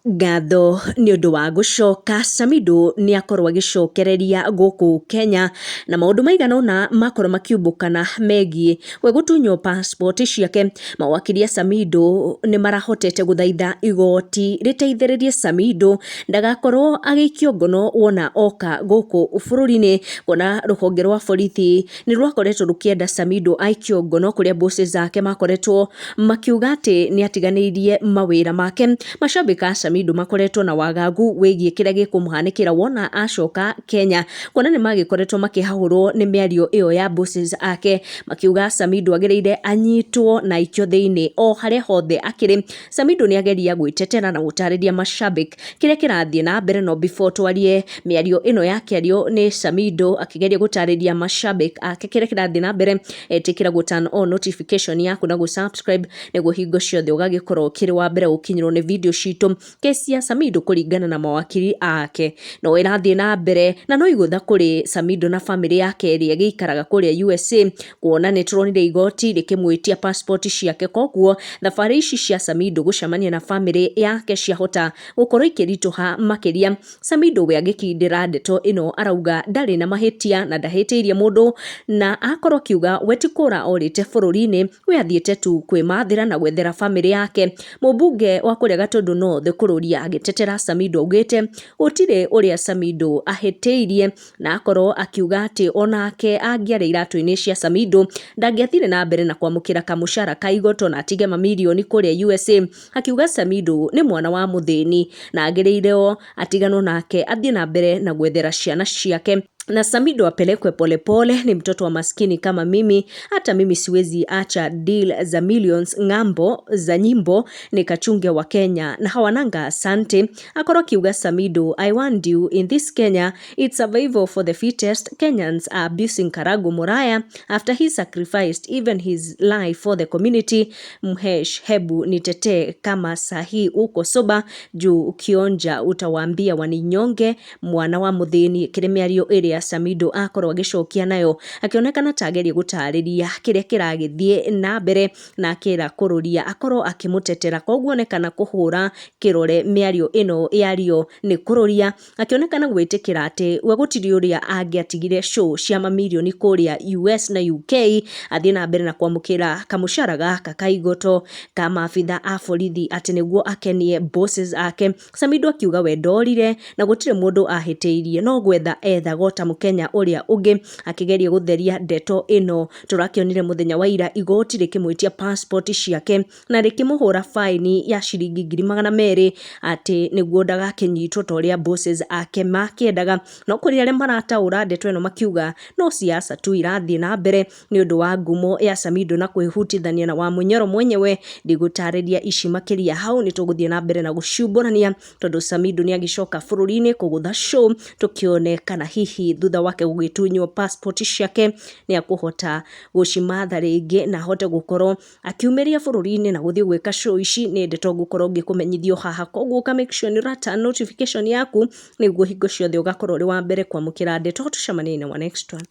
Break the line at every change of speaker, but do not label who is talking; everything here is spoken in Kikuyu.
Ngatho nĩ ũndũ wa gũcoka, Samidoh nĩ akorwo agĩcokereria gũkũ Kenya na maũndũ maigana ũna makorwo makiumbũkana megiĩ we gũtunywo passport ciake. Mawakiri a Samidoh nĩ marahotete gũthaitha igoti rĩteithĩrĩrie Samidoh ndagakorwo agĩikio ngono wona oka gũkũ bũrũri-inĩ, kuona rũhonge rwa borithi nĩ rwakoretwo rũkĩenda Samidoh aikio ngono kũrĩa bosses ake makoretwo makiuga atĩ nĩ atiganĩirie mawĩra make. Mashabĩki a Samidoh makoretwo na wagagu wĩgiĩ kĩrĩa gĩkũmũhanĩkĩra wona acoka Kenya, kuona nĩ magĩkoretwo makĩhahũrwo nĩ mĩario ĩyo ya bosses ake, makiuga Samidoh agĩrĩire anyitwo na aikio thĩinĩ o harĩa hothe akĩrĩ. Samidoh nĩ ageria gwĩtetera na gũtarĩria mashabĩki kĩrĩa kĩrathiĩ na mbere, no before twarie mĩario ĩno yakĩario nĩ Samidoh akĩgeria gũtarĩria mashabĩki ake kĩrĩa kĩrathiĩ na mbere, ĩtĩkĩra gũ turn on notification yaku na gũ subscribe nĩguo hingo ciothe ũgagĩkorwo ũkĩrĩ wa mbere gũkinyĩrwo nĩ video citũ. Kesi ya Samidoh kũringana na mawakiri ake no ĩrathiĩ na mbere na no igũtha kũrĩ Samidoh na famĩlĩ yake ĩrĩa ĩgĩikaraga kũrĩa USA, kuona nĩ tũronire igoti rĩkĩmwĩtia passport ciake, koguo thabarĩ ici cia Samidoh gũcemania na famĩlĩ yake ciahota gũkorwo ikĩritũha makĩria. Samidoh we agĩkindĩra ndeto ĩno arauga ndarĩ na mahĩtia na ndahĩtĩirie mũndũ, na akorwo akiuga we ti kũra orĩte bũrũri-inĩ, we athiĩte tu kwĩmathĩra na gwethera famĩlĩ yake. Mũmbunge wa kũrĩa Gatũndũ North Kũrũria agĩtetera Samidoh augĩte gũtirĩ ũrĩa Samidoh ahĩtĩirie, na akorwo akiuga atĩ onake angĩarĩ iratũ-inĩ cia Samidoh ndangĩathire na mbere na kwamũkĩra kamũcara ka igoto na atige mamirioni kũrĩa USA, akiuga Samidoh nĩ mwana wa mũthĩni na agĩrĩirwo atiganwo nake athiĩ na mbere na gwethera ciana ciake. Na Samidoh apelekwe polepole, ni mtoto wa maskini kama mimi, hata mimi siwezi acha deal za millions ng'ambo za nyimbo nikachunge wa Kenya na hawananga asante. Akorwo akiuga Samidoh, I want you in this Kenya, it's survival for the fittest. Kenyans are abusing Karagu Muraya after he sacrificed even his life for the community. Mhesh, hebu nitetee kama sahi uko soba juu ukionja utawaambia waninyonge mwana wa muthini. Kĩrĩ mĩario ĩrĩa Samidoh akorwo agĩcokia nayo akĩonekana ta ageria gũtarĩria kĩrĩa kĩragĩthiĩ na mbere na akĩra Kũrũria akorwo akĩmũtetera, koguo onekana kũhũra kĩrore mĩario ĩno yario nĩ Kũrũria, akĩonekana gwĩtĩkĩra atĩ we gũtirĩ ũrĩa angĩatigire show cia mamirioni kũrĩa US na UK athiĩ na mbere na kwamũkĩra kamũcara gaka ka igoto ka maabitha a borithi atĩ nĩguo akenie bosses ake. Samidoh akiuga we ndorire na gũtirĩ mũndũ ahĩtĩirie no gwetha ethaga ota mũkenya ũrĩa ũngĩ, akĩgeria gũtheria ndeto ĩno. Tũrakĩonire mũthenya wa ira igoti rĩkĩmwĩtia passport ciake na rĩkĩmũhũra faini ya ciringi 200,000 atĩ nĩguo ndagakĩnyitwo ta ũrĩa bosses ake makĩendaga. No kũrĩ arĩa marataũra ndeto ĩno makiuga no siasa tu irathiĩ na mbere nĩ ũndũ wa ngumo ya Samidoh na kwĩhutithania na Wamunyoro mwenyewe. Ndigũtarĩria ici makĩria hau, nĩ tũgũthiĩ na mbere na gũciumbũrania tondũ Samidoh nĩ agĩcoka bũrũri-inĩ kũgũtha show, tũkĩone kana hihi thutha wake gũgĩtunywo passport ciake nĩ akũhota gũcimatha rĩngĩ na ahote gũkorwo akiumĩria bũrũri-inĩ na gũthiĩ gwĩka show ici. Nĩ ndeto ngũkorwo ngĩkũmenyithio haha, koguo ũka make sure nĩ ũra turn notification yaku nĩguo hingo ciothe ũgakorwo ũrĩ wa mbere kwamũkĩra ndeto. Tũcemanie in our next one.